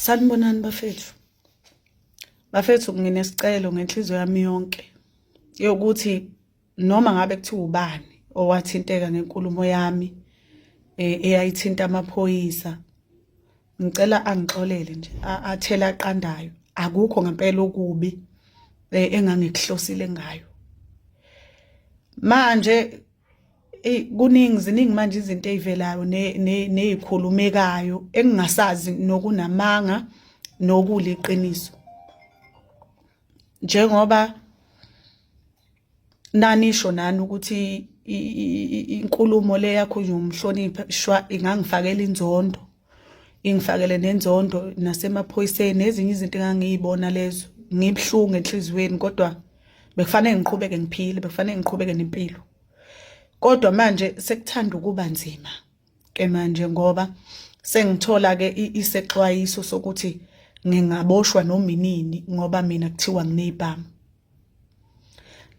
Sanibonani bafethu. Bafethu nginesicelo ngenhliziyo yami yonke yokuthi noma ngabe kuthiwa ubani owathinteka ngenkulumo yami eh, eyayithinta amaphoyisa ngicela angixolele nje athele aqandayo akukho ngempela okubi eh, engangikuhlosile ngayo manje Eyi kuningi ziningi manje izinto ey'velayo ney'khulumekayo engingasazi nokunamanga nokuliqiniso. Njengoba nanisho nani ukuthi inkulumo le yakho umhlonishwa ingangifakela inzondo, ingifakele nenzondo nasemaphoyiseni nezinye izinto engangiyibona lezo. Ngibuhlungu enhliziyweni kodwa bekufanele ngiqhubeke ngiphile, bekufanele ngiqhubeke nempilo. Kodwa manje sekuthanda ukuba nzima ke manje ngoba sengithola ke isexwayiso sokuthi ngingaboshwa noma inini ngoba mina kuthiwa nginezibhamu.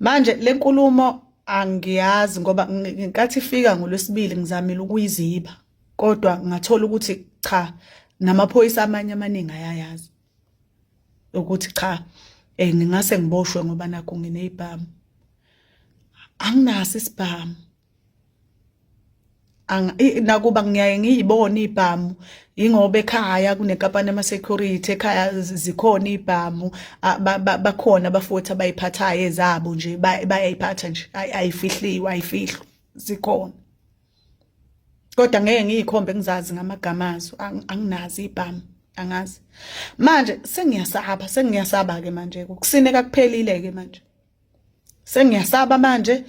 Manje lenkulumo angiyazi ngoba ngenkathi ifika ngolwesibili ngizamile ukuyiziba kodwa ngathola ukuthi cha namaphoyisa amanye amaningi ayayazi ukuthi cha eh ngingase ngiboshwe ngoba nakho nginezibhamu. Anginaso isibhamu. Nakuba ngiyaye ngiyibone ibhamu ingoba ekhaya kunenkampani yama-security ekhaya zikhona ibhamu bakhona abafowethu abayiphathayo ezabo nje bayayiphatha nje ayifihliwe ayifihlwa zikhona. Kodwa ngeke ngiyikhombe ngizazi ngamagama azo anginazo ibhamu angazi. Manje sengiyasaba sengiyasaba-ke manje ukusineka kuphelile-ke manje. Sengiyasaba manje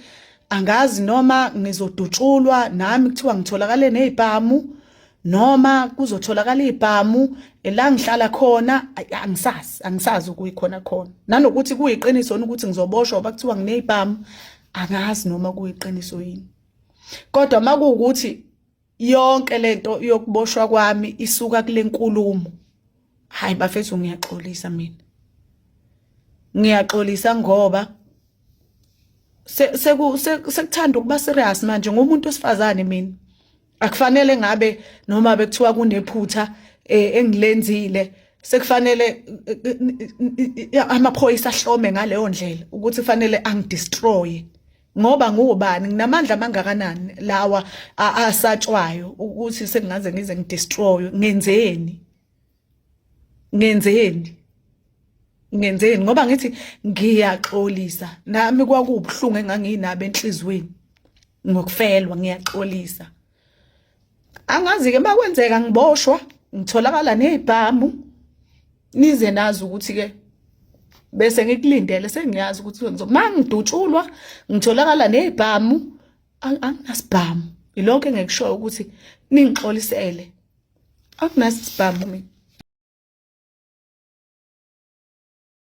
angazi noma ngizodutshulwa nami kuthiwa ngitholakale nezibhamu noma kuzotholakala izibhamu la ngihlala khona angisazi angisazi okuyikhona khona nanokuthi kuyiqiniso ukuthi ngizoboshwa ngoba kuthiwa nginezibhamu angazi noma kuyiqiniso yini kodwa makuwukuthi yonke lento yokuboshwa kwami isuka kule nkulumo hayi bafethu ngiyaxolisa mina ngiyaxolisa ngoba sekuthanda ukuba serious manje ngumuntu wesifazane mina akufanele ngabe noma bekuthiwa kunephutha eh, engilenzile sekufanele eh, eh, amaphoyisa ahlome ngaleyo ndlela ukuthi kufanele angidestroy ngoba ngubani nginamandla amangakanani lawa asatshwayo ukuthi sengingaze ngize ngidestroy ngenzeni ngenzeni ngenzeni ngoba ngithi ngiyaxolisa nami kwakubuhlungu enganginabo enhlizweni ngokufelwa ngiyaxolisa angazi ke makwenzeka ngiboshwa ngitholakala nezibhamu nize nazi ukuthi ke bese ngikulindele sengiyazi ukuthi mangidutshulwa ngitholakala nezibhamu anginasibhamu ilokho engikushoyo ukuthi ningixolisele anginasibhamu mina.